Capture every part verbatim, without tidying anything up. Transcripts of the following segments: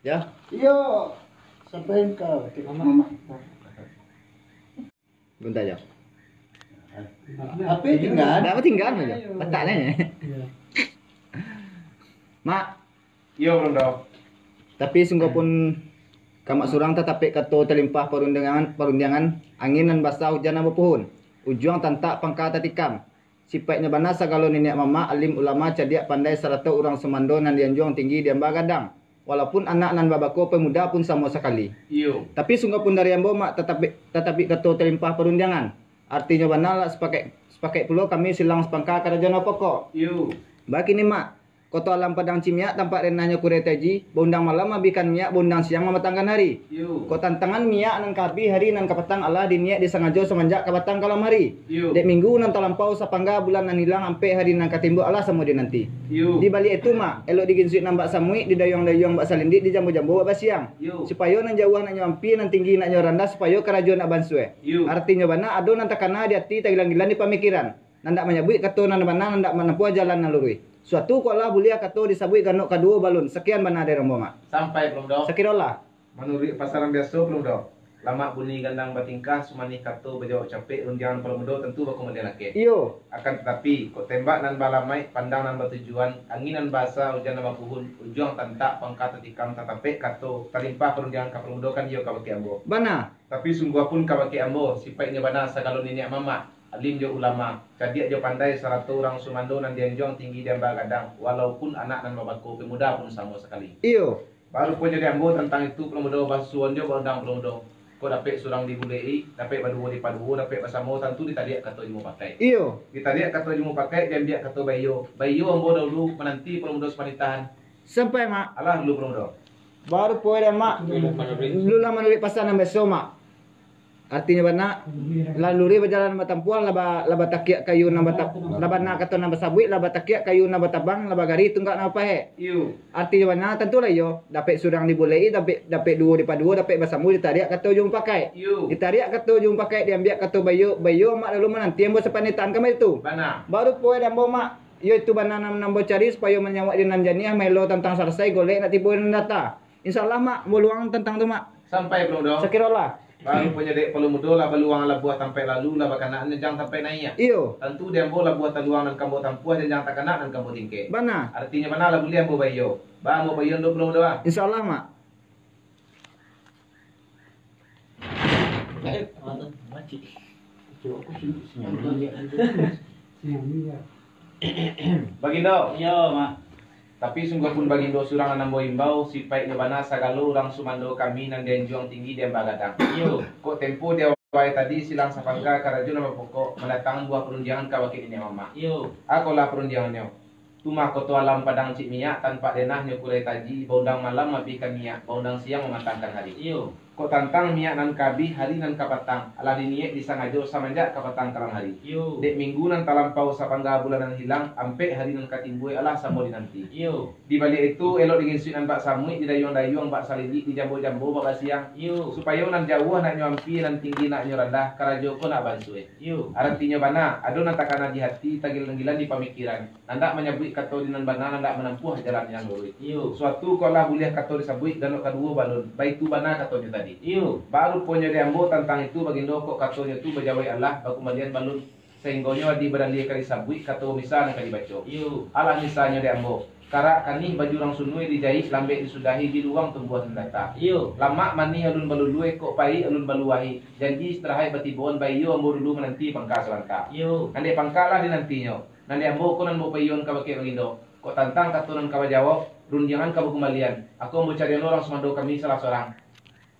Ya. Iyo. Sampai ka Mamak. Bentar, Jo. Apa tinggal? Ndak apa tinggal, Jo. Letak nyo. Mak. Iyo, Bro. Tapi sungguahpun ka Mak surang tatapek kato talimpah parundiangan, parundiangan, angin nan basa, ujan nan bapuhun, ujuang tantak pangka tatikam. Sipaiknyo bana sagalo niniak mamak, alim ulama, cadiak pandai, sarato urang sumando nan dianjuang tinggi, diamba gadang. Walaupun anak nan babako pemuda pun samo sakali. Iyo. Tapi sungguahpun dari ambo, Mak, tatapi, tatapi kato talimpah parundiangan. Artinyo bana lah sapakaik, sapakaik pulo kami silang sapangka karajo nan pokok. Iyo. Bakini, Mak, Koto Alam Padang Cimiak, tampak renahnyo Kurai Taji, baundang malam mabihkan minyak, baundang siang mamatangkan hari. Iyo. Kok tantangan minyak nan ka abih, hari nan ka patang, alah diniak disangajo samanjak ka patang kalam hari. Iyo. Dek minggu nan talampau, sapangga bulan nan hilang, ampek hari nan ka timbua, alah samo dinanti. Iyo. Di baliak itu, Mak, elok diginsuik nan bak samuik, didayuang-dayuang bak salindik, dijambo-jambo bak basiang. Iyo. Supayo nan jauah nak nyo ampia, nan tinggi nak nyo randah, supayo karajo nak bansue. Iyo. Artinyo bana, ado nan takana di ati, tagilan-gilan di pamikiran. Nan dak manyabuik kato nan bana, nan dak manampuah jalan nan luruih. Suatu kok lah buliah kato disabuik ganok kaduo balun. Sakian bana dari ambo, Mak. Sampai, Bro Mudo. Sakirolah. Manuruik pasaran biaso, Bro Mudo. Lamak bunyi gandang batingkah, sumanih kato bajawab capek, rundiangan Bro Mudo tantu bakumalian lakeh. Iyo. Akan tatapi, kok tembak nan balamaik, pandang nan batujuan, angin nan basa, ujan nan bapuhun, ujuang tantak, pangka tatikam, tatapek kato, talimpah parundiangan ka Bro Mudo kan iyo kabake ambo. Bana. Tapi sungguahpun kabake ambo, sipaiknyo bana sagalo niniak mamak, alim jo ulama, cadiak jo pandai, sarato urang sumando nan dianjuang tinggi diamba gadang, walaupun anak nan babako pemuda pun samo sakali. Iyo. Baruponyo di ambo tantang itu, Bro Mudo, basuon jo baundang, Bro Mudo. Kok dapek surang dibulek-i, dapek baduo dipaduo, dapek basamo, tantu ditariak kato jo mupakaik. Iyo. Ditariak kato jo mupakaik, diambiak kato baiyo. Baiyo ambo dahulu mananti, Bro Mudo, sapanitahan. Sampai, Mak. Alah dulu, Bro Mudo. Baru poe deh, Mak. Dulu lah manuruik pasan nan biaso, Mak. Artinyo bana, lah luruih bajalan batampuah, lah ba-, lah batakiak kayu nan bata-, lah bana kato nan basabuik, lah batakiak kayu nan batabang, lah bagarih tunggak nan bapahek. Iyo. Artinyo bana, tantulah iyo, dapek surang dibulek-i, dapek, dapek duo dipaduo, dapek basamo ditariak kato jo mupakaik. Iyo. Ditariak kato jo mupakaik, diambiak kato baiyo, baiyo Mak lalu mananti ambo sapanitahan kama itu. Bana. Baru poe deh ambo, Mak. Iyo itu bana nan, nan ambo cari, supayo manyawak di nan janiah, maelo tantang salasai, golek nak tibo di nan data. Insya Allah, Mak, ambo luang tantang tu, Mak. Sampai, Bro Mudo. Sakirolah. Baru punyo dek Bro Mudo lah baluang labuah tampek lalu, lah bakanaan janjang tampek naiak. Iyo. Tantu di ambo labuah taluang nan ka ambo tampuah, janjang takana nan ka ambo tingkek. Bana. Artinyo bana lah buliah ambo baiyo. Ba ambo baiyo dulu, Bro Mudo, ah. Insya Allah, Mak. Bagindo. Iyo, Mak. Tapi sungguahpun Bagindo surang nan ambo imbau, sipaiknyo bana sagalo urang sumando kami nan dianjuang tinggi diamba gadang. Iyo. Kok tempo di awal tadi silang sapangka karajo nan bapokok mandatangan buah parundiangan kabake niniak mamak. Iyo. Akolah parundiangannyo. Tu mah Koto Alam Padang Cik Minyak, tampak denah nyo Kurai Taji, baundang malam mabihkan minyak, baundang siang mamatangkan hari. Iyo. Kok tantang minyak nan ka abih, hari nan ka patang, alah diniek disangajo samanjak ka patang kalam hari. Iyo. Dek minggu nan talampau, sapangga bulan nan hilang, ampek hari nan ka timbua, alah samo dinanti. Iyo. Di baliak itu, elok diginsuik nan bak samuik, didayuang-dayuang bak salindik, dijambo-jambo bak basiang. Iyo. Supayo nan jauah nak nyo ampia, nan tinggi nak nyo randah, karajo ko nak bansue. Iyo. Aratinyo bana, ado nan takana di hati, tagilan-gilan di pamikiran. Nan dak manyabuik kato di nan bana, nan dak manampuah jalan nan luruih. Iyo. Suatu kok lah buliah kato disabuik, ganok kaduo balun, baitu bana katonyo tadi. Iyo. Baruponyo di ambo tantang itu, Bagindo, kok katonyo tu bajawaik alah, bakumbalian balun, sainggonyo adih badalia ka disabuik, kato misa nan ka dibaco. Iyo. Alah misanyo di ambo, karak kanih baju urang sunui dijaik, lambek disudahi, di luang tumbuah sandata. Iyo. Lamak manih alun baluluih, kok paik alun baluahi, janji istirahat batiboan, baiyo ambo dulu mananti pangka sabanta. Iyo. Nan dek pangka lah dinantinyo. Nan di ambo ko nan ambo paiyoan kabake Bagindo. Kok tantang kato nan ka bajawab, rundiangan ka bakumbalian. Ako ambo carian urang sumando kami salah surang.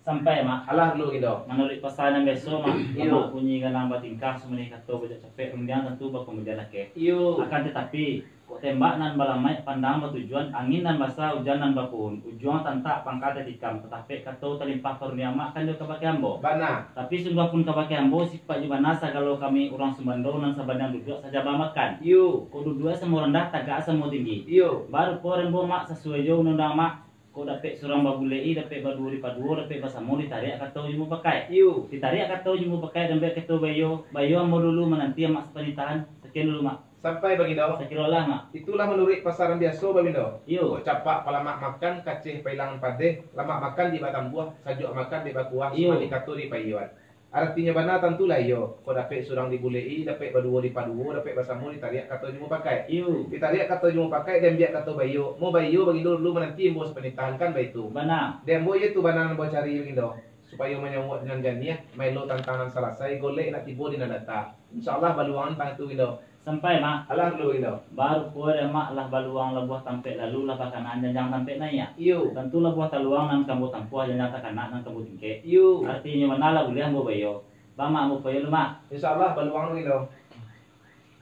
Sampai, Mak. Alah dulu, Bagindo. Manuruik pasan nan biaso, Mak. Iyo. Lamak bunyi gandang batingkah, sumanih kato bajawab capek, rundiangan tantu bakumbalian lakeh. Iyo. Akan tatapi, kok tembak nan balamaik, pandang batujuan, angin nan basa, ujan nan bapuhun, ujuang tantak pangka tatikam, tatapek kato talimpah parundiangan Mak kan jo kabake ambo. Bana. Tapi sungguahpun kabake ambo, sipaik jo bana sagalo kami urang sumando nan sabandiang duduak sajaba makan. Iyo. Kok duduak samo randah, tagak samo tinggi. Iyo. Barupo ambo, Mak, sasuai jo undang-undang Mak. Kok dapek surang babulek-i, dapek baduo dipaduo, dapek basamo ditariak kato jo mupakaik. Iyo. Ditariak kato jo mupakaik, diambiak kato baiyo, baiyo ambo dulu mananti Amak sapanitahan. Sakian dulu, Mak. Sampai, Bagindo? Sakiro lah, Mak. Itulah manuruik pasaran biaso, Bagindo. Iyo. Kok capak palamak makan, kacih pailangan padeh, lamak makan dek batambuah, sajuak makan dek bakuah, iyo, sumandi kato dek paiyuan. Aratinyo bana tantulah iyo, kok dapek surang dibulek-i, dapek baduo dipaduo, dapek basamo ditariak kato jo mupakaik. Iyo. Ditariak kato jo mupakaik, diambiak kato baiyo. Mo baiyo, Bagindo dulu mananti ambo sapanitahan, kan baitu. Bana. Dek ambo iyo tu bana nan ambo cari, Bagindo. Supayo manyauak di nan janiah, maelo tantang nan salasai, golek nak tibo di nan data. Insya Allah baluangan tantang itu, Bagindo. Sampai, Mak. Alah dulu, Bagindo. Barupo dek Mak lah baluang labuah tampek lalu, lah bakanaan janjang tampek naiak. Iyo. Tantu labuah taluang nan ka ambo tampuah, janjang takanak nan ka ambo tingkek. Iyo. Aratinyo bana lah buliah ambo baiyo. Ba, Mak, ambo payo lu, Mak. Insya Allah baluang lu, Bagindo.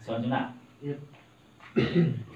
Soal tu nak. Iyo.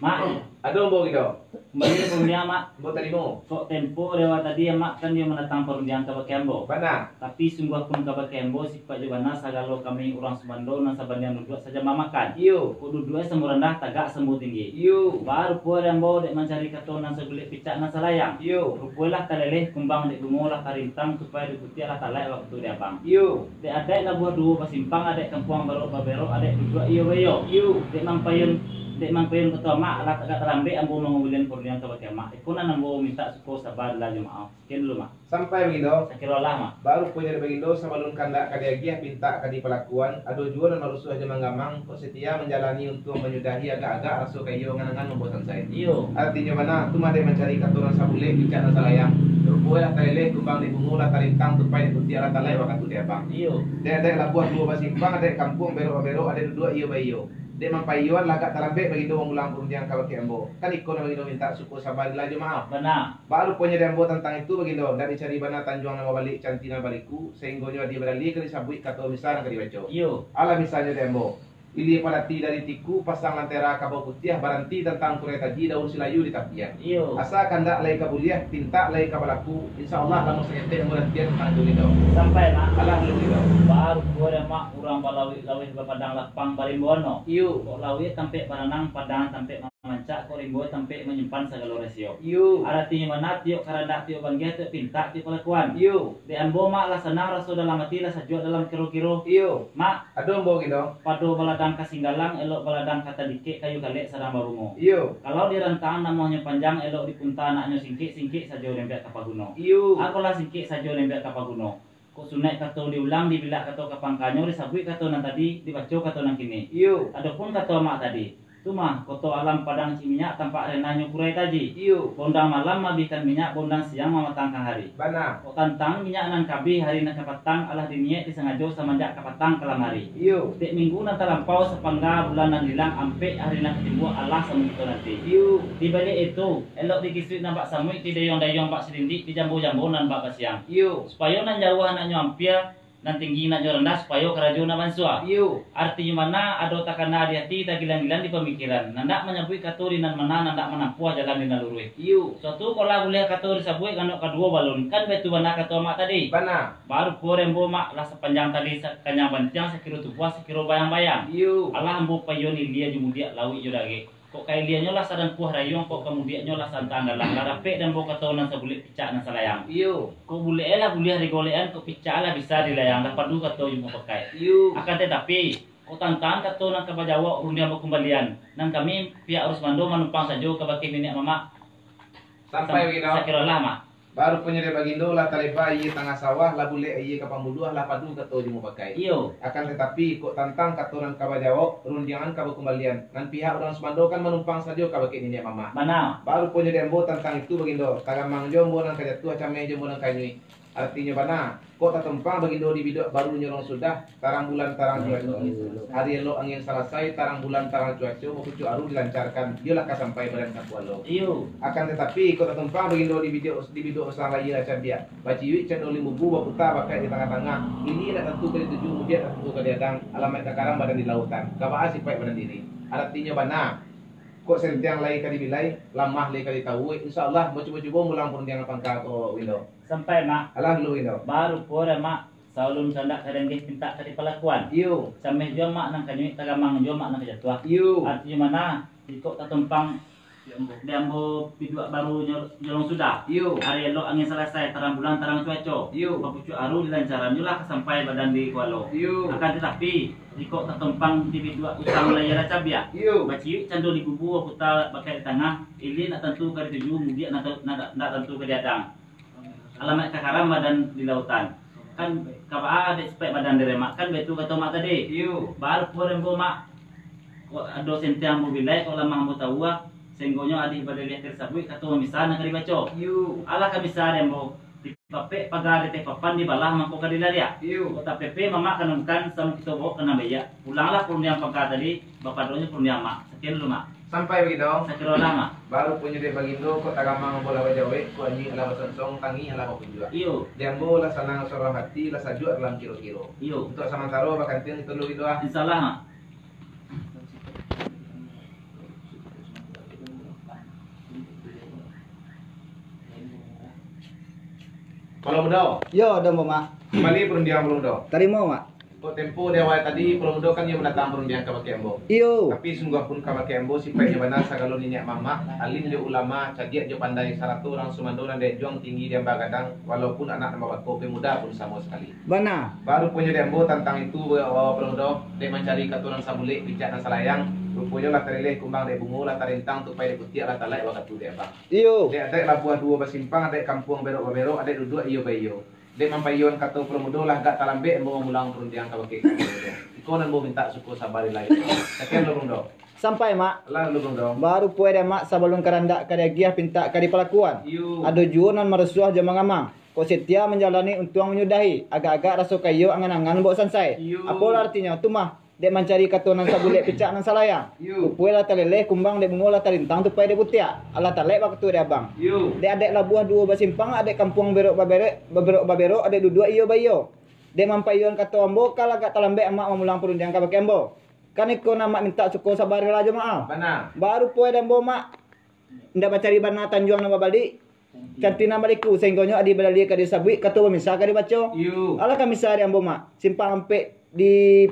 Mak. Ado, ambo, Bagindo. Kumbali ka urundiang, Mak. Ambo tarimo. Kok tempo dewa tadi, Mak, kan iyo mandatang parundiangan kabake ambo. Bana. Tapi sungguahpun kabake ambo, sipaik jo bana sagalo kami urang sumando nan sabandiang duduak sajamba makan. Iyo. Kok duduak samo randah, tagak samo tinggi. Iyo. Barupo dek ambo dek mancari kato nan sabulek picak nan salayang. Iyo. Rupo lah taleleh kumbang dek bungo lah tarintang, tupai dek kutiak lah talaik wakatu di abang. Iyo. Dek adaik labuah duo basimpang, adaik kampuang barok baberok, adaik duduak iyo baiyo. Iyo. Dek mampayun, dek mampayun kato Amak, alah tagak talambek ambo mangumbalian parundiangan kabake Amak. Iko nan ambo mintak suko saba dilah jo maoh. Sakian dulu, Mak. Sampai, Bagindo? Sakiro lah, Mak. Baruponyo dek Bagindo, sabalun kandak ka diagiah, pintak ka dipalakuan, ado juo nan marusuah jo manggamang, kok setia manjalani untuang manyudahi, agak-agak raso ka iyo angan-angan mambuek sansai. Iyo. Aratinyo bana, tu mah dek mancari kato nan sabulek, picak nan salayang. Rupo lah taleleh, kumbang dek bungo lah tarintang, tupai dek kutiak lah talaik wakatu di abang. Iyo. Dek adaik labuah duo basimpang, adaik kampuang berok-berok, adaik duduak iyo baiyo. Dek mampaiyoan lah agak talambek Bagindo mamulang parundiangan kabake ambo. Kan iko nan Bagindo mintak suko saba dilah jo maoh. Bana. Baruponyo dek ambo tantang itu, Bagindo, ndak dicari bana tanjuang nan babalik, canti nan baliku, sainggonyo adie badalih ka disabuik kato misa nan ka dibaco. Iyo. Alah misanyo dek ambo. Ilia padati dari tiku, pasang lantera kabau putiah, baranti tantang kurai taji, daun silayu di tapian. Iyo. Asa kandak lai ka buliah, pintak lai ka balaku, insya Allah lamo saketek ambo lantian tantang itu, Bagindo. Sampai, Mak. Alah dulu, Bagindo. Barupo dek Mak, urang balawik-lawik bapadang lapang barimbo ano. Iyo. Kok lawik tampek baranang, padang tampek mamancak, kok rimbo tampek manyimpan sagalo rasio. Iyo. Aratinyo bana, tiok karandak, tiok banggiah, tiok pintak, tiok palakuan. Iyo. Dek ambo, Mak, lah sanang raso dalam ati, lah sajuak dalam kiro-kiro. Iyo. Mak. Ado ambo, Bagindo. Pado baladang ka singgalang, elok baladang ka tadikek, kayu kalek sadang babungo. Iyo. Kalau di rantangan namuahnyo panjang, elok dipunta anaknyo singkek, singkek sajo dempeak ka paguno. Iyo. Akolah singkek sajo dempeak ka paguno. Kok sunaik kato diulang, dibilak kato ka pangkanyo, disabuik kato nan tadi, dibaco kato nan kini. Iyo. Adopun kato Amak tadi, tu mah, koto alam padang cik minyak, tampak renahnyo kurai taji. Iyo. Bondang malam mabihkan minyak, bondang siang mamatangkan hari. Bana. Kok tantang minyak nan kabih, hari nan ka patang, alah diniek disangajo samanjak ka patang kalam hari. Iyo. Dek minggu nan talampau, sapangga bulan nan hilang, ampek hari nan ka timbua, alah samo kito nanti. Iyo. Di baliak itu, elok dikisuik nan bak samuik, didayuang-dayuang bak silindik, dijambo-jambo nan bak basiang. Iyo. Supayo nan jauah andaknyo ampia, nan tinggi andaknyo randah, supayo karajo nak bansua. Iyo. Aratinyo bana, ado takana di ati, tagilan-gilan di pamikiran. Nandak manyabuik kato di nan mana, nandak manampuah jalan di nan luruih. Iyo. Suatu kok lah buliah kato disabuik, ganok kaduo balun. Kan baitu bana kato Amak tadi. Bana. Barupo dek ambo, Mak, lah sapanjang tali, sakanjang bantiang, sakiro tubuah, sakiro bayang-bayang. Iyo. Alah ambo paiyoan ilia jo mudiak, lawik jo dagek. Kok ka ilianyo lah sadangkuah rayuang, kok ka mudiaknyo lah santaan dalang. Lah dapek dek ambo kato nan sabulek, picak nan salayang. Iyo. Kok bulek lah buliah digolekan, kok picak lah bisa dilayang, lah padu kato jo mupakaik. Iyo. Akan tatapi, kok tantang kato nan ka bajawok rundiang bakumbalian, nan kami pihak urang sumando manumpang sajo kabake niniak mamak. Sampai, Sam-, Bagindo. Sakiro lah, Mak. Baruponyo dek Bagindo, lah taleba aia tangah sawah, lah bulek aia ka pambuluah, lah padu kato jo mupakaik. Iyo. Akan tatapi, kok tantang kato nan ka bajawok, rundiangan ka bakumbalian, nan pihak urang sumando kan manumpang sajo kabake niniak mamak. Bana. Baruponyo dek ambo tantang itu, Bagindo, tagamang jo ambo nan ka jatuah, cameh jo ambo nan ka inyuik. Aratinyo bana, kok tatumpang Bagindo di biduak baru nyolong sudah, tarang bulan, tarang cuaco. Hari elok angin salasai, tarang bulan, tarang cuaco, bapucuak aru dilancarkan, iyolah ka sampai badan ka kualo. Iyo. Akan tatapi, kok tatumpang Bagindo di biduak, di biduak usang lai lah cabiak, baciuik cando limbubu, baputa bakaik di tangah-tangah, ilia ndak tantu ka dituju, mudiak ndak tantu ka diadang, alamaik takaram badan di lautan, ka baa sipaik badan diri. Aratinyo bana, kok sentiang lai ka dibilai, lamah lai ka ditawuik, insya Allah, bacubo-cubo mulang parundiangan pangka ko, Bagindo. Sampai, Mak. Alah dulu, Bagindo. Barupo dek Mak. Saulun kandak ka dianggeh, pintak ka dipalakuan. Iyo. Cameh juo Mak nan ka nyuik, tagamang juo Mak nan ka jatuah. Iyo. Aratinyo bana, jikok tatumpang Di ambo biduak baru nyo-, nyolong sudah. Iyo. Ari elok angin salasai, tarang bulan, tarang cuaco. Iyo. Bapucuak aru di lancaran, nyo lah ka sampai badan di kualo. Iyo. Akan tatapi, jikok tatompang di biduak usang lah iyo lah cabiak. Iyo. Baciuik cando di gubu, kuta bakeh di tangah, ilia nak tantu ka dituju, mudiak nak ta-, nak, nak tantu ka diadang. Alamaik ka karam badan di lautan. Kan, ka baa dek sipek badan diremak, kan baitu kato mak tadi. Iyo. Baa rupo den ambo mak. Kok ado sentiang ambo bilai, kok lamah ambo tawua, sahinggonyo adih badaliah ka disabuik, kato mamisah nan ka dibaco. Iyo. Alah ka misah den ambo, dipapek paga di ateh papan, dibalah mangko ka dilariak. Iyo. Kok tapepe mamak kanunkan, samo kito bawok ka nan baiak. Pulanglah parundiang paga tadi, bapadonyo parundiang mak. Sakian dulu mak. Sampai bagindo. Sakiro lah mak. Baru punyo dek bagindo, kok tagamang ambo lah bajawek, kok anyuik lah basonsong, tangih lah bapunjuak. Iyo. Di ambo lah sanang sorang hati, lah sajuak dalam kiro-kiro. Iyo. Untuak samantaro bakantiang kito dulu bagindo ah. Insyaallah mak. Pulo Mudo. Yo, den ambo mak. Kumbali parundiang Pulo Mudo. Tarimo mak. Kok tempo di awal tadi, Pulo Mudo kan iyo mandatang parundiang kabake ambo. Iyo. Tapi sungguahpun kabake ambo, sipaiknyo bana sagalo niniak mamak, alim jo ulama, cadiak jo pandai, sarato urang sumando nan dianjuang tinggi diamba gadang, walaupun anak nan babako pemuda pun samo sakali. Bana. Baru punyo di ambo tantang itu, Pulo Mudo, dek mancari kato nan sabulek, picak nan salayang, ruponyo lah taleleh kumbang dek bungo, lah tarintang tupai dek putiak, lah talaik wakatu dek abang. Iyo. Dek adaik labuah duo basimpang, adaik kampuang berok-baberok, adaik duduak iyo baiyo. Dek mampaiyoan kato Pulo Mudo lah agak talambek ambo mamulang parundiang kabake Pulo Mudo. Iko nan ambo mintak suko saba lai. Sakian Pulo Mudo. Sampai mak. Lah Pulo Mudo. Baru puai dek mak sabalun karandak ka diagiah pintak ka dipalakuan. Iyo. Ado juo nan marusuah jo mangamang. Kok setia manjalani untuang manyudahi. Agak-agak raso kaiyo angan-angan bawok sansai. Iyo. Apolah artinyo tu mah. Dek mancari kato nan sabulek picak nan salayang. Iyo. Tupai lah taleleh kumbang dek bungo lah talintang tupai dek putiak. Alah talaik wakatu dek abang. Iyo. Dek adaik labuah duo basimpang, adaik kampuang berok baberek, baberok-baberok, adaik duduak iyo baiyo. Dek mampaiyoan kato ambo, ka lah agak talambek amak mamulang parundiang kabake ambo. Kan iko nan mak mintak suko saba lah jo mak ah. Bana. Baru puai dek ambo mak. Indak bacari bana tanjuang nan babalik. Cantina baliku, sahinggonyo adih badaliah ka disabuik, kato bamisah ka dibaco. Iyo. Alah ka misah dek ambo mak, simpang ampek di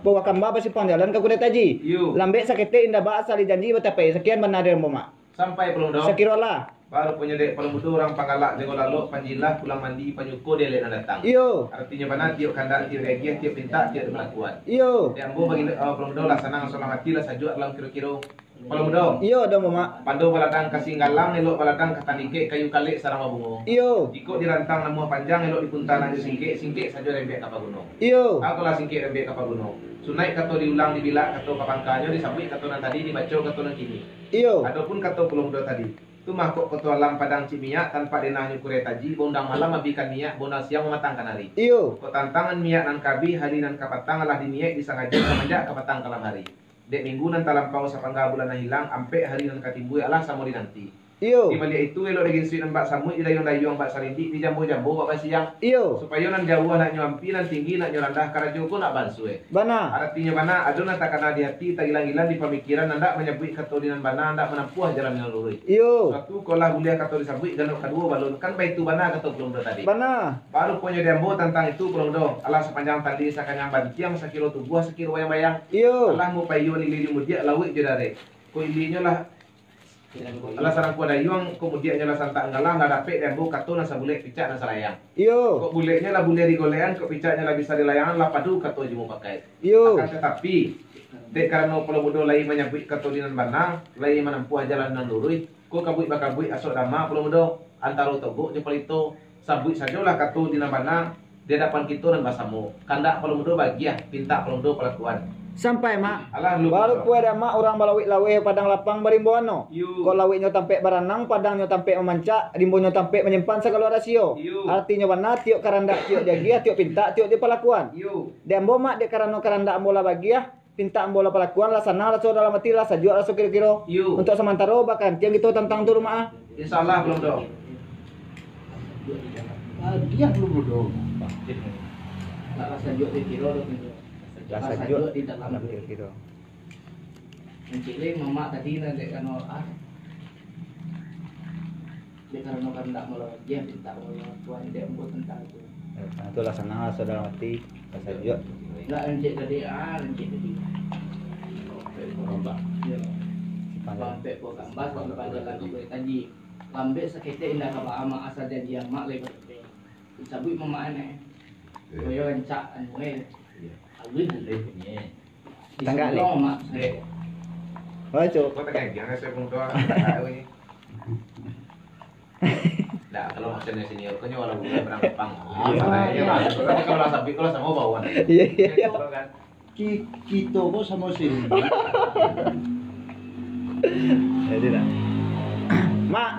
Bawah Kamba basimpang jalan ka Kudai Taji. Iyo. Lambek saketek indak ba asa dijanji batapai, sakian bana dek ambo mak. Sampai Pulo Mudo. Sakiro lah. Baru punyo dek Pulo Mudo urang panggalak jago lalok, panjilah pulang mandi, panyuko di elek nan datang. Iyo. Artinyo bana tiok kandak tiok diagiah, tiok pintak tiok dipalakuan. Iyo. Dek ambo bagi, eh, Pulo Mudo lah sanang sorang hati, lah sajuak dalam kiro-kiro. Pulo Mudo. Iyo, dek ambo mak. Pado baladang ka singgalang, elok baladang ka tandikek, kayu kalek sarang babungo. Iyo. Jikok dirantang namuah panjang, elok dipunta nan jo singkek, singkek sajo rembek ka paguno. Iyo. Apolah singkek rembek ka paguno. Sunaik kato diulang dibilak kato ka pangkanyo, disabuik kato nan tadi, dibaco kato nan kini. Iyo. Adopun kato Pulo Mudo tadi, tu mah kok koto alam padang cik minyak, tanpa denah nyo Kudai Taji, baundang malam mabikan minyak, baundang siang mamatangkan ari. Iyo. Kok tantangan minyak nan ka abih, hari nan ka patang, alah diniaik disangajo samanjak ka patang kalam hari. Dek minggu nan talampau, sapangga bulan nan hilang, ampek hari nan ka timbua, alah samo dinanti. Iyo. Di baliak itu, elok diginsuik nan bak samuik, didayuang-dayuang bak sarindik, dijambo-jambo bak basiang. Iyo. Supayo nan jauah nak nyo ampi, nan tinggi nak nyo randah, karajo ko nak bansue. Bana. Aratinyo bana, ado nan takana di ati, tagilan-gilan di pamikiran, nan dak manyabuik kato di nan bana, dak manampuah jalan nan luruih. Iyo. Suatu ko lah buliah kato disabuik, ganok kaduo balun, kan baitu bana kato Pulo Mudo tadi. Bana. Baru punyo di ambo tantang itu, Pulo Mudo. Alah sapanjang tali, sakanyang bantiang, sakiro tubuah, sakiro bayang-bayang. Iyo. Alah mupaiyo ilia jo mudiak, lauik jo darek. Ko ilianyo lah, alah sarangkuah dayuang, ko mudiaknyo lah santak anggalah, lah dapek di ambo kato nan sabulek picak nan salayang. Iyo. Kok buleknyo lah buliah digolekan, kok picaknyo lah bisa dilayangan, lah padu kato jo mupakaik. Iyo. Akan tatapi, dek karano Pulo Mudo lai manyabuik kato di nan bana, lai manampuah jalan nan luruih, ko kabuik bakabuik asok dama Pulo Mudo, antaro togok jo palito, sabuik sajolah kato di nan bana di adapan kito nan basamo. Kandak Pulo Mudo bagiah, pintak Pulo Mudo palakuan. Sampai, Mak. Alah, lu Baru Mudo. Puai dek Mak urang balauik laweh padang lapang barimbo ano. Iyo. Kok lauiknyo tampek baranang, padangnyo tampek mamancak, rimbonyo tampek manyimpan sagalo rasio. Iyo. Aratinyo bana, tiok karandak tiok diagiah, tiok pintak tiok dipalakuan. Iyo. Dek ambo, Mak, dek karano karandak ambo lah bagiah, pintak ambo lah palakuan, lah sanang raso dalam ati, lah sajuak raso kiro-kiro. Iyo. Untuak samantaro, bakantiang kito tantang tu rumah, ah. Insyaallah, Pulo Mudo. Ah, dia Pulo Mudo. Lah sajuak kiro-kiro tu. Lah sajuak di dalam kiro-kiro. Mancik lai mamak tadi lah, dek karano, ah. Dek karano kandak malah bagiah, pintak malah tuan, dek ambo tantang tu. Eh, nah, tu lah sanang lah, saudara mati. Lah sajuak. Lah rancak tadi, ah, rancak tadi. Oke, lambak. Yo. Bampek ko gambas, bampek jalan ko boleh taji. Lambek saketek indak ka baamak, asa janji amak lai batunai. Disabuik mamak aneh. Iyo. Koyo rancak anu eh. Iyo. Alun. Alun punyo. Tanggak ni. Disabuik mamak. Dek. Wah, cuk. Kau tengah jangan saya pun doa. Ndak, kalau maksudnya senior, kan nyo orang bukan pernah ngepang. Ah, iyo, salah, iyo, iyo. Bang. Tapi kalau sabik, kalau samo bawaan. Iyo, iyo, iyo. Kan? Ki-, kito ko samo senior. Jadi dah. Mak.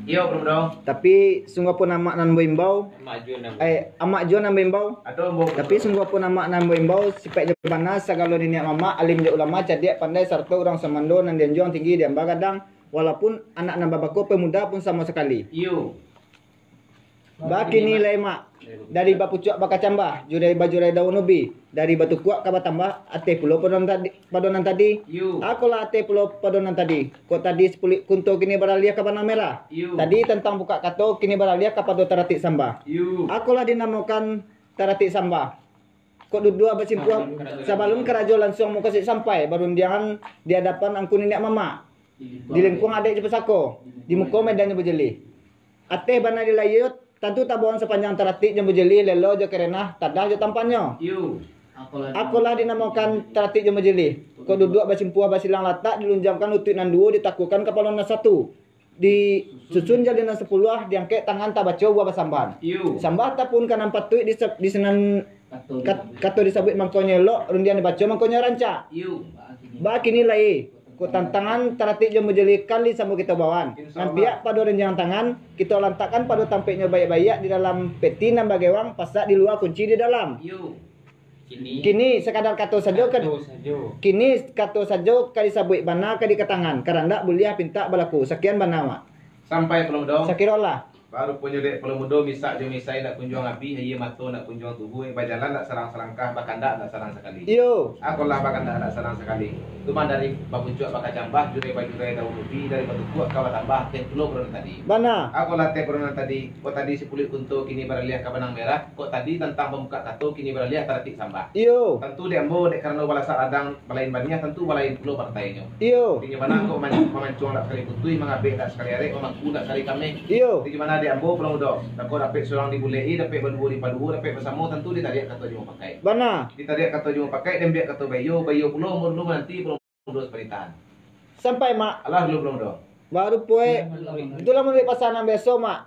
Iyo, Bro, Bro. Tapi sungguahpun amak nan baimbau. Amak Juan nan eh, Amak Juan nan baimbau. Ado, Bro. Tapi sungguahpun amak nan baimbau, sipaiknyo bana, sagalo niniak mamak, alim jo ulama, cadiak, pandai, sarato urang sumando nan dianjuang tinggi, diamba gadang. Walaupun anak nan babako pemuda pun samo sakali. Iyo. Bakini lai, Mak, dari bapucuak bakacambah, jurai bajurai daun ubi, dari batukuak ka batambah, ateh pulo pado nan tadi, pado nan tadi. Iyo. Akolah ateh pulo pado nan tadi. Kok tadi sapuluik kunto kini baraliah ka banang merah. Iyo. Tadi tantang bukak kato kini baraliah kapado taratik sambah. Iyo. Akolah dinamokan taratik sambah. Kok duduak basimpuah, sabalun karajo lansuang mukasuik sampai, barundiangan di adapan angku niniak mamak, di lingkuang adaik jo pusako, di muko medan jo bajilih. Ateh bana di layia, tantu tabawan sapanjang taratik jo bajilih, lelo jo karenah, tadah jo tampannyo. Iyo. Akolah dinamokan taratik jo bajilih. Kok duduak basimpuah basilang latak, dilunjamkan lutuik nan duo, ditakuakan kapalo nan satu. Disusun jari nan sapuluah, diangkek tangan tabaco buah basambahan. Iyo. Sambah tapun ka nan patuik di sa-, di sinan kat-, kato disabuik mangkonyo elok, rundiang dibaco mangkonyo rancak. Iyo. Bakini lai, ko tantangan taratik jo bajilih kan lai samo kito bawan. Insya Allah. Nan pihak pado rundiang tangan, kito lantakkan pado tampeknyo baiak-baiak di dalam peti nan bagewang, pasak di lua, kunci di dalam. Iyo. Kini. Kini sakadar kato sajo ka, kato sajo. Kini kato sajo ka disabuik bana ka dikatangan, karandak buliah pintak balaku. Sakian bana, Mak. Sampai, Pulo Mudo? Sakiro lah. Baru punyo dek Pulo Mudo, misak jo misai ndak kunjuang abih, aia mato ndak kunjuang tubuih, bajalan ndak sarang salangkah, bakandak ndak sarang sakali. Iyo. Akolah bakandak ndak sarang sakali. Tumah dari bapucuak bakacambah, jurai bajurai daun ubi, dari batukuak ka batambah, teh pulo pado nan tadi. Bana. Akolah teh pado nan tadi, kok tadi sapuluik kunto kini baraliah ka banang merah, kok tadi tantang pambukak kato kini baraliah taratik sambah. Iyo. Tantu dek ambo, dek karano balasak ladang balain baniah, tantu balain pulo partainyo. Iyo. Inyo bana kok man-, mamancuang dak sakali putuih, mangabek dak sakali arek, mamangku dak sakali kameh. Iyo. Inyo bana dek ambo, Pulo Mudo, dako dapek surang dibulek-i, dapek baduo dipaduo, dapek basamo, tantu ditariak kato jo mupakaik. Bana. Ditariak kato jo mupakaik, diambiak kato baiyo, baiyo pulo umua dulu mananti Pulo Mudo sapanitahan. Sampai, Mak. Alah dulu, Pulo Mudo. Baru puek. Itulah manuruik pasanan biaso, Mak.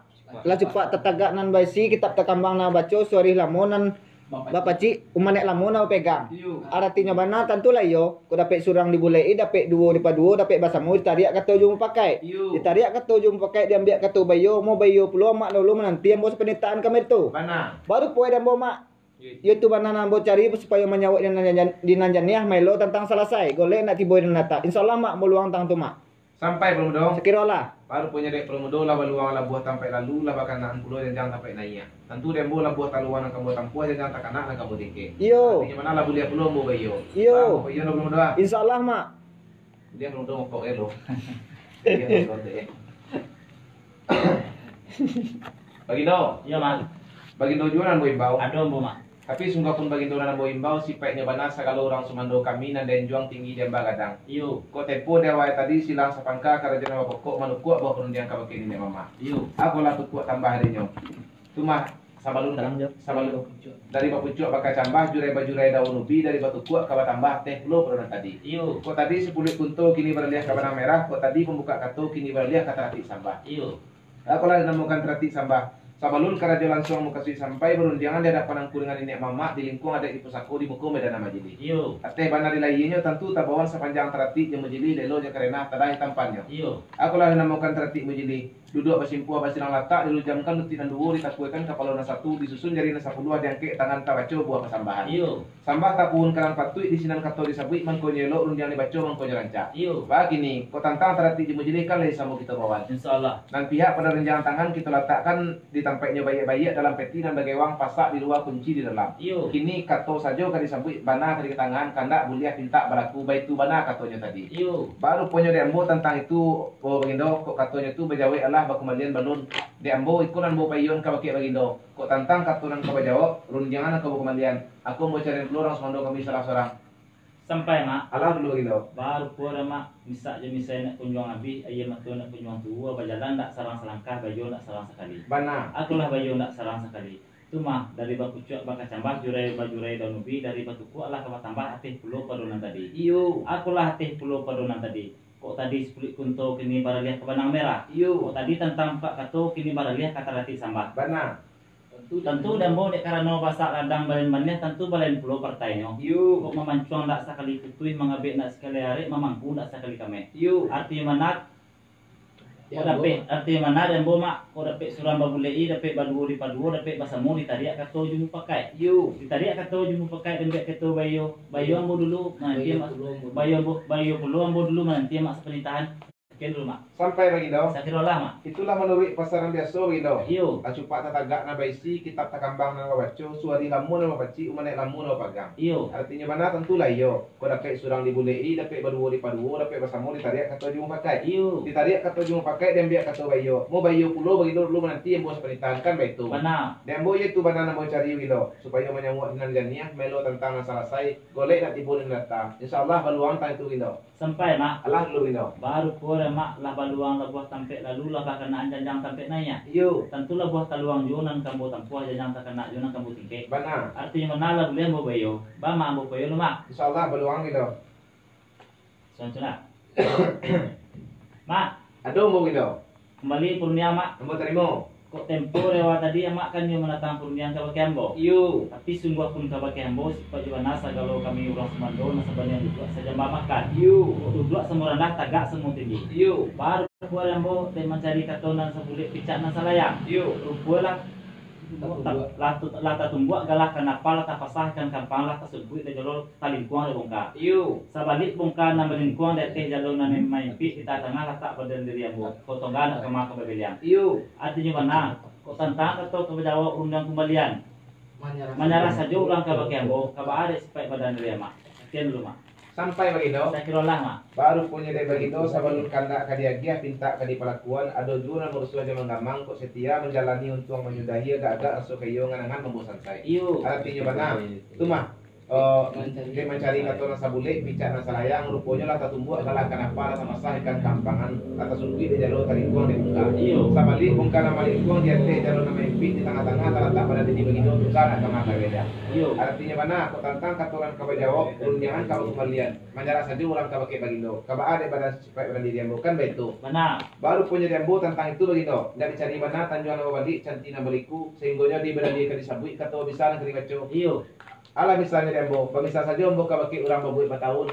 Lah cupak tatagak nan baisi, kitab takambang nan babaco, suarih lamo nan bapacik, umanek lamo nan bapegang. Iyo. Aratinyo bana, tantulah iyo, kok dapek surang dibulek-i, dapek duo dipaduo, dapek basamo, ditariak kato jo mupakaik. Iyo. Ditariak kato jo mupakaik, diambiak kato baiyo, mo baiyo pulo, Mak, dahulu mananti ambo sapanitahan kami tu. Bana. Baru puek dek ambo, Mak. Iyo tu bana nan ambo cari, supayo manyawek di nan jan-, di nan janiah, maelo tantang salasai, golek ndak tibo di nan datak. Insya Allah, Mak, ambo luang tang tu, Mak. Sampai, Pulo Mudo? Sakiro lah. Baru punyo dek Pulo Mudo, lah baluang labuah tampaik lalu, lah bakanaan pulo janjang tampaik naiak. Tantu dek ambo labuah taluang nan ka ambo tampuah, janjang takanak nan ka ambo tingkek. Iyo. Aratinyo bana lah buliah pulo ambo baiyo. Iyo. Baiyo lah, Pulo Mudo, ah. Insya Allah, Mak. Buliah Pulo Mudo ngokok eh lo. Buliah Pulo Mudo eh. Bagindo. Iyo, Mak. Bagindo juo nan ambo imbau. Ado ambo, Mak. Tapi sungguahpun Bagindo nan ambo imbau, sipaiknyo bana sagalo urang sumando kami nan dianjuang tinggi diamba gadang. Iyo. Kok tempo di awal tadi silang sapangka karajo nan bapokok manukuak buah parundiang kabake niniak mamak. Iyo. Apolah tukuak tambah dinyo. Tu mah sabalun, sabalun dari bapucuak bakacambah, jurai bajurai daun ubi, dari batukuak ka batambah teh pulo pado nan tadi. Iyo. Kok tadi sapuluik kunto kini baraliah ka banang merah, kok tadi pambukak kato kini baraliah ka taratik sambah. Iyo. Apolah dinamokan taratik sambah. Sabalun karajo lansuang mukasuik sampai, barundiangan di adapan angku dengan niniak mamak, di lingkuang adaik di pusako, di muko medan nan bajilih. Iyo. Ateh bana di lahianyo tantu tabawan sapanjang taratik jo majilih, lelo jo karenah tadah tampannyo. Iyo. Apolah dinamokan taratik majilih. Duduak basimpuah basilang latak, dilunjamkan lutuik nan duo, ditakuakan kapalo nan satu, disusun jari nan sapuluah, diangkek tangan tabaco buah pasambahan. Iyo. Sambah tapuhun ka nan patuik, di sinan kato disabuik, mangkonyo elok, rundiang dibaco, mangkonyo rancak. Iyo. Bakini, kok tantang taratik jo majilih kan lai samo kito bawan. Insya Allah. Nan pihak pado rundiang tangan kito latakkan di tampaiknyo baiak-baiak dalam peti nan bagewang, pasak di lua, kunci di dalam. Iyo. Kini kato sajo ka disabuik, bana ka dikatangan, kandak buliah pintak balaku, baitu bana katonyo tadi. Iyo. Baru punyo dek ambo tantang itu, oh, Bagindo, kok katonyo tu bajawek alah bakumbalian balun. Dek ambo, iko nan ambo paiyoan kabake Bagindo. Kok tantang kato nan ka bajawek, rundiangan nan ka bakumbalian, aku ambo cari pulo urang sumando kami salah surang. Sampai, Mak. Alah dulu, Bagindo. Barupo dah, Mak. Misak jo misai nak kunjuang abih, aia mato nak kunjuang tuo, bajalan ndak sarang salangkah, bayo ndak sarang sakali. Bana. Akolah bayo ndak sarang sakali. Tu mah, dari bapucuak bakacambah, jurai bajurai daun ubi, dari batukuak lah ka batambah ateh pulo pado nan tadi. Iyo. Akolah ateh pulo pado nan tadi. Kok tadi sapuluah kunto, kini baraliah ka banang merah. Iyo. Kok tadi tantang bukak kato, kini baraliah ka taratik sambah. Bana. Tantu di ambo dek karano basak ladang balain baniah, tantu balain pulo partainyo. Iyo. Kok mamancuang ndak sakali putuih, mangabek ndak sakali arek, mamangku ndak sakali kameh. Iyo. Artinyo bana, kok dapek, artinyo bana di ambo, Mak, kok dapek surang babulek-i, dapek baduo dipaduo, dapek basamo ditariak kato jo mupakaik. Iyo. Ditariak kato jo mupakaik, dek kato bayo, bayo ambo dulu, mananti Bayo Mak, pulo ambo dulu. bayo ambo, bayo pulo ambo dulu, mananti Mak sapanitahan. Sakian dulu, Mak. Sampai, Bagindo. Sakiro lah, Mak. Itulah manuruik pasaran biaso, Bagindo. Iyo. Lah cupak tatagak nan baisi, kitab takambang nan babaco, suari lamo nan bapacik, umanaik lamo nan bapagang. Iyo. Artinyo bana tantulah iyo. Kok dapek surang dibulek-i, dapek baduo dipaduo, dapek basamo ditariak kato jo mupakaik. Iyo. Ditariak kato jo mupakaik, diambiak kato bayo. Mo bayo pulo, Bagindo dulu mananti ambo sapanitahan, kan baitu. Bana. Di ambo iyo tu bana nan ambo cari, Bagindo, supayo manyauak di nan janiah, maelo tantang nan salasai, golek nak tibo di nan data. Insya Allah baluang tang itu, Bagindo. Sampai, Mak. Alah dulu, Bagindo. Barupo dah, Mak, lah baluang labuah tampek lalu, lah bakanaan janjang tampek naiak. Iyo. Tantulah buah taluang juo nan ka ambo tampuah, janjang takana juo nan ka ambo tingkek. Bana. Artinyo bana lah buliah ambo bayo. Ba, Mak, ambo payo dulu, Mak. Insya Allah baluang, Bagindo. Suan-suan. Mak. Ado, ambo, Bagindo. Kumbali parundiang, Mak. Ambo tarimo. Kok tempo lewat tadi, Amak kan nio mandatang parundiang kabake ambo. Iyo. Tapi sungguahpun kabake ambo, sipaik jo bana sagalo kami urang sumando nan sabana duduak sajamba makan. Iyo. Kok duduak samo randah, tagak samo tinggi. Iyo. Baru buah ambo dek mancari kato nan sabulek picak nan salayang. Iyo. Rupolah Tatumbuak. Lah tu, lah tatumbuak galah kanapa, lah tapasah ikan kampang, lah tasumpuik dek jalo talingkuang dek bongka. Iyo. Sabalik bongka nan balingkuang di ateh jalo nan maimpik di tangah-tangah latak badan diri ambo. Kok tongga nak kama ka babeliang. Iyo. Artinyo bana, kok tantang kato ka bajawab rundiang kumbalian. Manyarah sajo urang kabake ambo, ka baa dek sipaik badan diri Amak. Sakian dulu, Mak. Sampai, Bagindo. Sakiro lah, Mak. Baruponyo dek Bagindo, sabalun kandak ka diagiah, pintak ka dipalakuan, ado juo nan marusuah jo manggamang, kok setia manjalani untuang manyudahi, agak-agak raso ka iyo ngan-angan mambuek santai. Iyo. Aratinyo bana. Tu mah, eh, dek mancari kato nan sabulek, picak nan salayang, ruponyo lah tatumbuak galah kanapa, lah tapasah ikan kampangan, lah tasungkuik dek jalo talingkuang dek bungka. Iyo. Sabalik bungka nan malingkuang di ateh jalo nan maimpik di tangah-tangah, talatak badan diri Bagindo, tu ka nak kama ka babeliang. Iyo. Aratinyo bana, kok tantang kato nan ka bajawab, rundiangan ka bakumbalian. Manyarah sajo urang kabake Bagindo. Ka baa dek badan sipaik badan diri ambo, kan baitu. Bana. Baruponyo di ambo tantang itu, Bagindo. Indak dicari bana tanjuang nan babalik, canti nan baliku, sahinggonyo di badan diri ka disabuik kato bisa nan ka dibaco. Iyo. Alah misalnyo di ambo, bamisal sajo ambo kabake urang babuek bataun,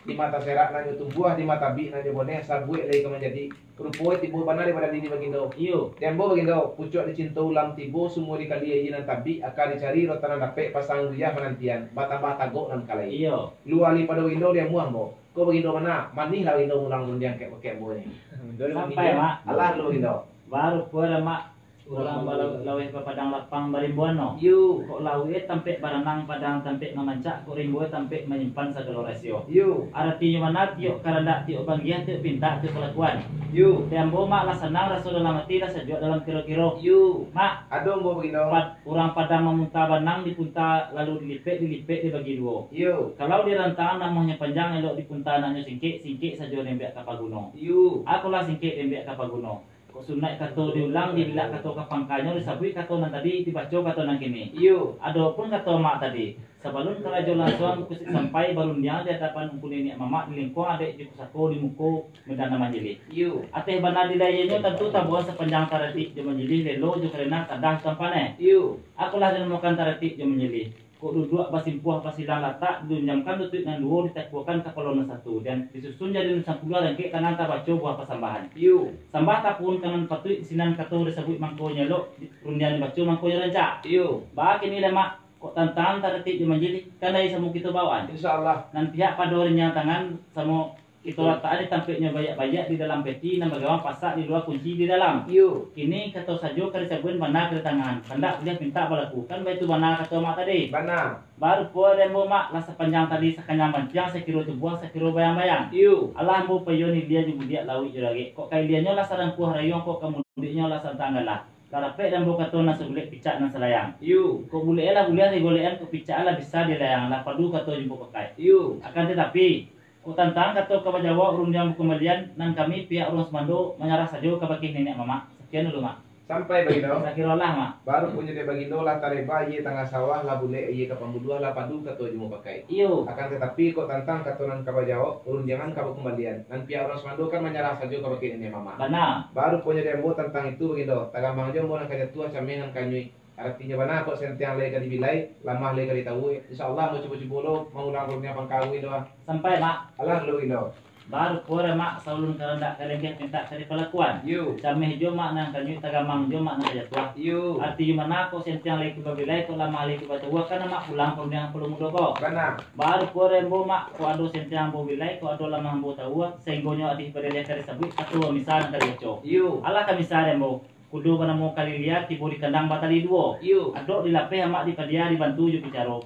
di mata serak nan nyo tumbuah, di mata bik nan nyo boneh, sabuik lai ka manjadi. Rupo tibo bana di badan diri Bagindo. Iyo. Di ambo Bagindo, pucuak dicinto ulam tibo, sumua dikali aia nan tabik, aka dicari rotan nan dapek, pasang guyah manantian, batambah tagok nan kalai. Iyo. Lua lai pado Bagindo di ambo ambo. Ko Bagindo bana, manih lah Bagindo mulang rundiang kek-kek ambo ni. Sampai, Mak. Alah dulu Bagindo. Barupo dah, Mak. Urang bala-, laweh bapadang lapang barimbuan no. Iyo. Kok lauik tampek baranang, padang tampek mamancak, kok rimbo tampek manyimpan sagalo rasio. Iyo. Aratinyo bana, tiok karandak, tiok banggiah, tiok pintak, tiok kalakuan. Iyo. Di ambo, Mak, lah sanang raso dalam ati, lah sajuak dalam kiro-kiro. Iyo. Mak. Ado ambo Bagindo. Pad-, urang Padang mamunta banang, dipunta lalu dilipek, dilipek dibagi duo. Iyo. Kalau di rantangan namuahnyo panjang, elok dipunta anaknyo singkek, singkek sajo diambiak ka paguno. Iyo. Akolah singkek diambiak ka paguno. Kok sunaik kato diulang, dibilak kato ka pangkanyo, disabuik kato nan tadi, dibaco kato nan kini. Iyo. Adopun kato Mak tadi, sabalun karajo lansuang kusik sampai, barundiang di adapan ungku niniak mamak, di lingkuang adek jo pusako, di muko medan nan manjilih. Iyo. Ateh bana di lahianyo tantu tabuang sapanjang taratik jo manjilih, lelo jo karena tadah jo tampaneh. Iyo. Akolah dinamokan taratik jo manjilih. Kok duduak basimpuah basilang latak, dilunjamkan lutuik nan duo, ditakuakan kapalo nan satu, dan disusun jadi nan sampuluah, rangkek tangan tabaco buah pasambahan. Iyo. Sambah tapuhunkan nan patuik, sinan kato disabuik mangkonyo elok, rundiang dibaco mangkonyo rancak. Iyo. Baa kini lai, Mak, kok tantang taratik jo manjilih, kan lai samo kito bawaan. Insya Allah. Nan pihak pado rinjang tangan samo Kito latak di tampeknyo baiak-baiak di dalam peti, nan bagawang pasak di lua, kunci di dalam. Iyo. Kini kato sajo ka disabuikan, bana ka ditangahan. Kandak buliah pintak balaku. Kan baitu bana kato Mak tadi. Bana. Barupo di ambo, Mak, lah sapanjang tali, sakanjang banciang, sakiro tubuah, sakiro bayang-bayang. Iyo. Alah ambo payo nilia jo budiak, lauik jo dagek. Kok ka ilianyo lah sarangkuah rayuang, kok ka mudiknyo lah santang galah. Lah dapek dek ambo kato nan sabulek picak nan salayang. Iyo. Kok bulek lah buliah digolekan, kok picak lah bisa dilayang, lah padu kato jo ambo pakai. Iyo. Akan tatapi, kok tantang kato ka bajawok rundiang bakumbalian, nan kami pihak urang sumando manyarah sajo kabake niniak mamak. Sakian dulu, Mak. Sampai, Bagindo? Sakiro lah, Mak. Baru punyo dek Bagindo lah tareba aia tangah sawah, lah bulek aia ka pambuluah, lah padu kato jo ambo pakai. Iyo. Akan tatapi, kok tantang kato nan ka bajawok, rundiangan ka bakumbalian, nan pihak urang sumando kan manyarah sajo kabake niniak mamak. Bana. Baru punyo dek ambo tantang itu, Bagindo, tagamang jo ambo nan ka jatuah, cameh nan ka anyuik. Aratinyo bana, kok sentiang lai ka dibilai, lamah lai ka ditawua. Insya Allah, ambo cubo-cubo lo maulang rundiang pangka, Bagindo, ah. Sampai, Mak. Alah dulu, Bagindo. Baru pulo dek Mak, saulun karandak ka diagiah, pintak ka dipalakuan. Iyo. Cameh jo Mak nan ka anyuik, tagamang jo Mak nan ka jatuah. Iyo. Aratinyo bana, kok sentiang lai ka babilai, kok lamah lai ka batawua, kan Mak pulang ka rundiang Palo Mudo ko. Bana. Baru pulo dek ambo, Mak, kok ado sentiang ambo bilai, kok ado lamah ambo tawua, sainggonyo adih badaliah ka disabuik, kato misa nan ka dibaco. Iyo. Alah ka misa dek ambo, kudo banamo Kalilia tibo di kandang batali duo. Iyo. Adok dilapeh amak di padia dibantu jo picaro.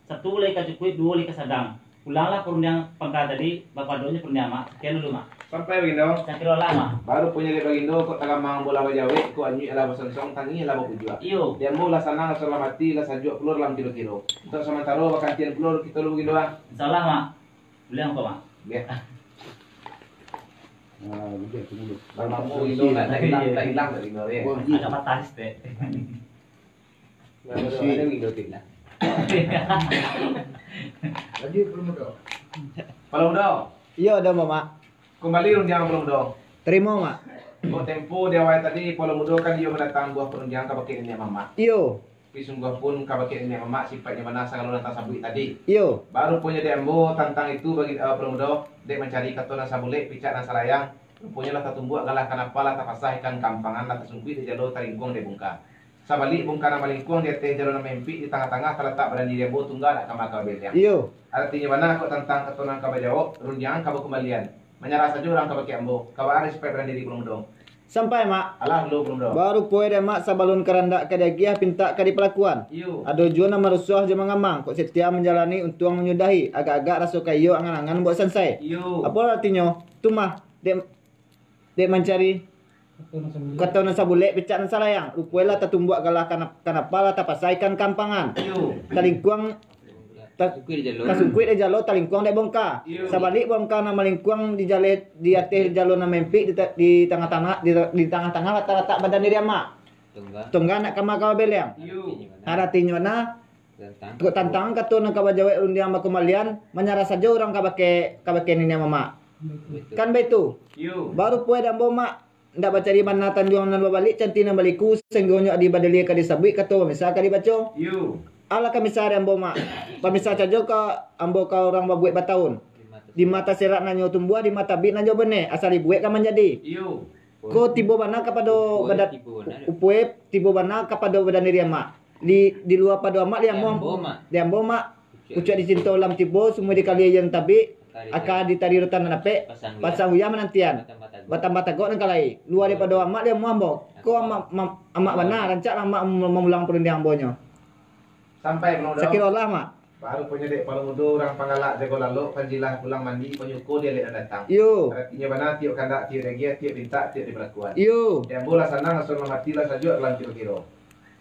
Satu lai ka cukuik, duo lai ka sadang. Pulanglah parundiang pangka tadi, bapadonyo parundiang, Mak. Sakian dulu, Mak. Sampai, Bagindo? Sakiro lah, Mak. Baru punyo dek Bagindo, kok tagamang bolah bajawek, kok anyuik lah basonsong, tangih lah bapujuak. Iyo. Dek ambo lah sanang, raso lah mati, lah sajuak pulo dalam kiro-kiro. Untuk samantaro, bakantian pulo kito dulu, Bagindo, ah. Insya Allah, Mak. Buliah ko, Mak? Buliah. Ah, buliah, tunggu dulu. Baru lamo Bagindo, tak, tak ilang, tak ilang, tak ilang, ya. Wah, iya. Agak patah, stek. Nah, Masih. Ada Bagindo, Tin, lah. Lanjut, Palo Mudo. Palo Mudo. Iyo, ado, Mamak. Kumbali rundiang, Palo Mudo. Tarimo, Mak. Kok tempo di awal tadi, Palo Mudo kan iyo mandatang buah parundiang kabake niniak mamak. Iyo. Tapi sungguah pun kabake niniak mamak, sipaiknyo bana sagalo nan tasabuik tadi. Iyo. Baru punyo dek ambo tantang itu bagi, eh, Palo Mudo, dek mancari kato nan sabulek, picak nan salayang. Ruponyo lah tatumbuak galah kanapa, lah tapasah ikan kampangan, lah tasungkuik dek jalo, talingkuang dek bungka. Sabalik bungka nan malingkuang, di ateh jalo nan maimpik, di tangah-tangah talatak badan diri ambo, tungga nak kama ka babeleang. Iyo. Aratinyo bana kok tantang kato nan ka bajawok, rundiangan ka bakumbalian. Manyarah sajo urang kabake ambo, ka baa sipaik badan diri Palo Mudo. Sampai, Mak. Alah dulu, Palo Mudo. Baru pulo dek Mak, sabalun karandak ka diagiah, pintak ka dipalakuan. Iyo. Ado juo nan marusuah jo mangamang, kok setiap manjalani untuang manyudahi, agak-agak raso ka iyo, angan-angan buek sansai. Iyo. Apo aratinyo? Tu mah, dek, dek mancari kato nan sabulek, picak nan salayang. Ruponyo lah tatumbuak galah kana-, kanapa, lah tapasah ikan kampangan. Iyo. Talingkuang Ta-, tasungkuik dek jalo, talingkuang dek bongka. Iyo. Sabalik bongka nan malingkuang di jaleh, di ateh jalo nan maimpik, di ta-, di tangah-tangah, di ta-, di tangah-tangah latak-latak badan diri amak. Tungga. Tungga nak kama ka babeleang. Iyo. Aratinyo nah, tantang, kok tantang kato nan ka bajawek rundiang bakumbalian, manyarah sajo urang kabake, kabake niniak mamak. Betul. Kan baitu? Iyo. Baru pulo dek ambo, Mak, ndak bacari bana tanjuang nan babalik, canti nan baliku, sainggonyo adi badaliah ka disabuik, kato bamisa ka dibaco. Iyo. Alah ka misa dek ambo, Mak. Bamisa sajo ka ambo ka urang babuek bataun. Di ma taserak nan nyo tumbuah, di ma tabik nan nyo bane, asa dibuek ka manjadi. Iyo. Ko tibo bana kapado badan, tibo bana. Upue tibo bana kapado badan diri amak. Di, di lua pado amak, di ambo, Mak. Di ambo, Mak. Pucuak di cinto lam tibo, sumua di kali nan tabik, aka di tari rotan nan dapek, pasang huyah manantian. Batambah tagok nan ka lai. Lua daripado amak di ambo, ambo. Ko amak, ma-, amak bana, rancak lah amak mem-, mamulang parundiang ambo nyo. Sampai Palo Mudo. Sakiro lah, Mak. Baru punyo dek Palo Mudo, urang panggalak jago lalok, panjilah pulang mandi, panyuko di alek nan datang. Iyo. Aratinyo bana, tiok kandak, tiok diagiah, tiok pintak, tiok dipalakuan. Iyo. Di ambo lah sanang, raso lah mati, lah sajuak dalam kiro-kiro.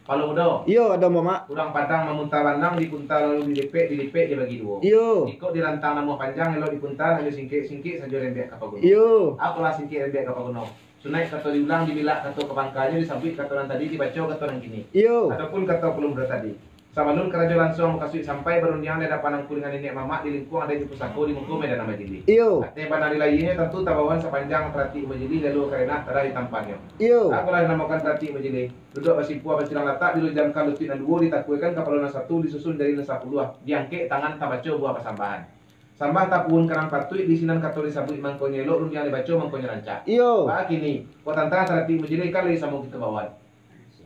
Palo Mudo. Iyo, ado ambo, Mak. Urang Padang mamunta lanang, dipunta lalu dilipek, dilipek dibagi duo. Iyo. Jikok dirantang namuah panjang, elok dipunta, hanyo singkek-singkek sajo rembiak ka paguno. Iyo. Apolah singkek rembiak ka paguno? Sunaik kato diulang, dibilak kato ka pangkanyo, disabuik kato nan tadi, dibaco kato nan kini. Iyo. Ataupun kato Palo Mudo tadi. Sabalun karajo lansuang mukasuik sampai, barundiang di adapan angku dengan niniak mamak, di lingkuang adaik di pusako, di muko medan nan bajilih. Iyo. Ateh bana di layiahnyo tantu tabawan sapanjang taratik bajilih, lalu karena tadah di tampannyo. Iyo. Apolah dinamokan taratik bajilih? Duduak basimpua basilang latak, dilunjamkan lutuik nan duo, ditakuikan kapalo nan satu, disusun jari nan sapuluah, diangkek tangan tabaco buah pasambahan. Sambah tapuhun ka nan patuik, di sinan kato disabuik mangkonyo elok, rundiang dibaco mangkonyo rancak. Iyo. Baa kini, kok tantang taratik bajilih kan lai samo kito bawan.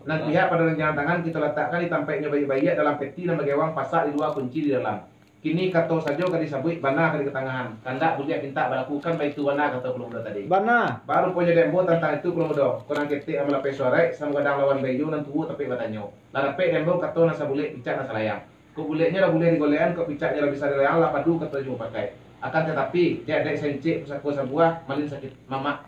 Nan pihak pado rundiang tangan kito latakkan di tampaiknyo baiak-baiak dalam peti nan bagewang, pasak di lua, kunci di dalam. Kini kato sajo ka disabuik, bana ka dikatangahan. Kandak buliah pintak balaku, kan baitu bana kato Palo Mudo tadi. Bana. Baru punyo dek ambo tantang itu Palo Mudo. Ko nan ketek nan malapeh suaraik, samo gadang lawan baiyo, nan tuo tapek batanyo. Lah dapek dek ambo kato nan sabulek, picak nan salayang. Kok buleknyo lah buliah digolekan, kok picaknyo lah bisa dilayang, lah padu kato jo pakai. Akan tatapi, dek adaik saincik, pusako sabuah, malin sakik mamak.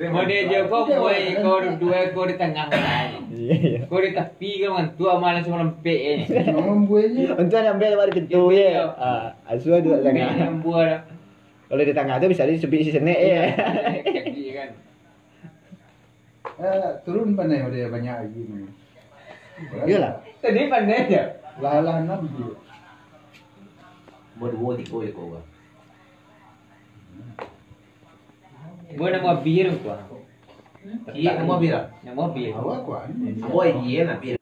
Model jo ko, buai ko, duo ko di tangah. Iyo, iyo. Ko di tapi ko ngantuak malah samo lempek, eh. Samo buai je. Untuak nyampe lewat pintu, iyo. Ah, asuah duduak di tangah. Nyambua dah. Kalau di tangah tu bisa disubik si senek, eh. Jadi kan. Eh, turun panai udah banyak lagi ni. Iyolah. Tadi panai je. Lah, lah, enam biji. Buat dua, tiga je kau, Bang. Buat nama bir kau. Iya, nama bir. Nama bir. Awak kuat. Boy, iya, nak bir.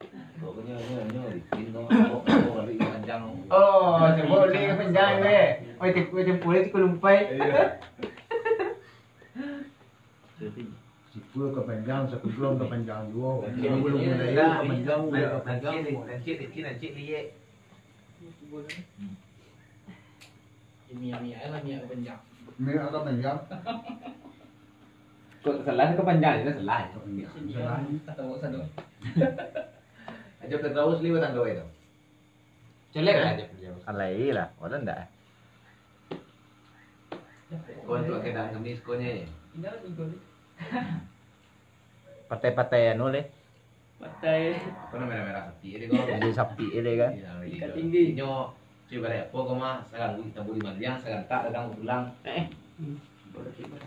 Oh, coba beli panjang deh. Oi, cek, oi, cek, boleh cek lumpai. Iya. Sikul ka panjang, sakuplong ka panjang juo. Iya, iya, iya. Kalau belum mulai, ka panjang, ka panjang. Nanti, nanti, nanti, nanti liek. Minyak-minyak lah, minyak ka panjang. Minyak ka panjang. Kok salah ka panjang, itu salah. Salah. Kata awak salah. Aja ka tahu seliwat tangga itu. Colek lah aja. Alai lah, walau ndak. Kau tu akan dah ngemis kau ni. Patai-patai anu leh. Patai. Apa nama merah-merah sapi ni kau? Bulu sapi ni kan? Iya, ikat tinggi. Nyo, cuba lihat apa kau mah, saganggu kita buli mandiang, sagantak datang pulang. Eh.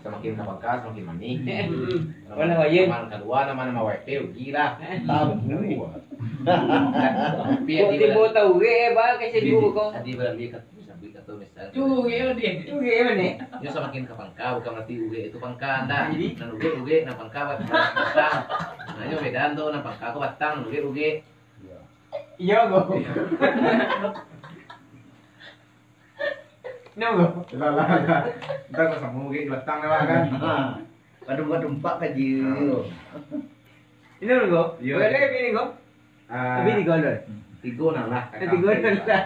Samakin ka pangka, samakin manih. Eh, hmm. Mana wayang? Nama kalua, nama-nama wifi, rugi lah. Eh. Tabu. Tapi kok dia timbul tahu, eh, bah, kasi dulu kau. Tadi barang dia kata, sampai kata misal. Curi dia. Curi mana? Dia samakin ka pangka, bukan berarti urek itu pangka, ndak. Jadi? Nan urek, urek, nan pangka, batang. Nah, nyo beda tu, nan pangka ko batang, urek, urek. Iya. Iya, kau. Iya. Kenapa kau? Lah, lah, lah. Ntar kau sama mungkin di batang dah, kan? Ha. Kadung-kadung empat kaji. Ha. Ini dulu, kau. Iya. Boleh bini kau? Ah. Tapi tiga dulu. Tiga nah lah. Eh, tiga dulu lah.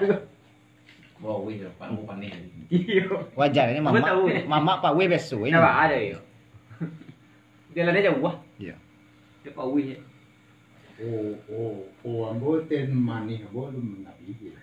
Wah, wih, depan aku panik. Iya. Wajar ni, mamak, mamak pawai biasa ini. Kenapa ada, yo? Jalannya jauh, wah. Iya. Dia pawai, ya. Oh, oh, oh, ambo teh manih, ambo alun manabi, ya.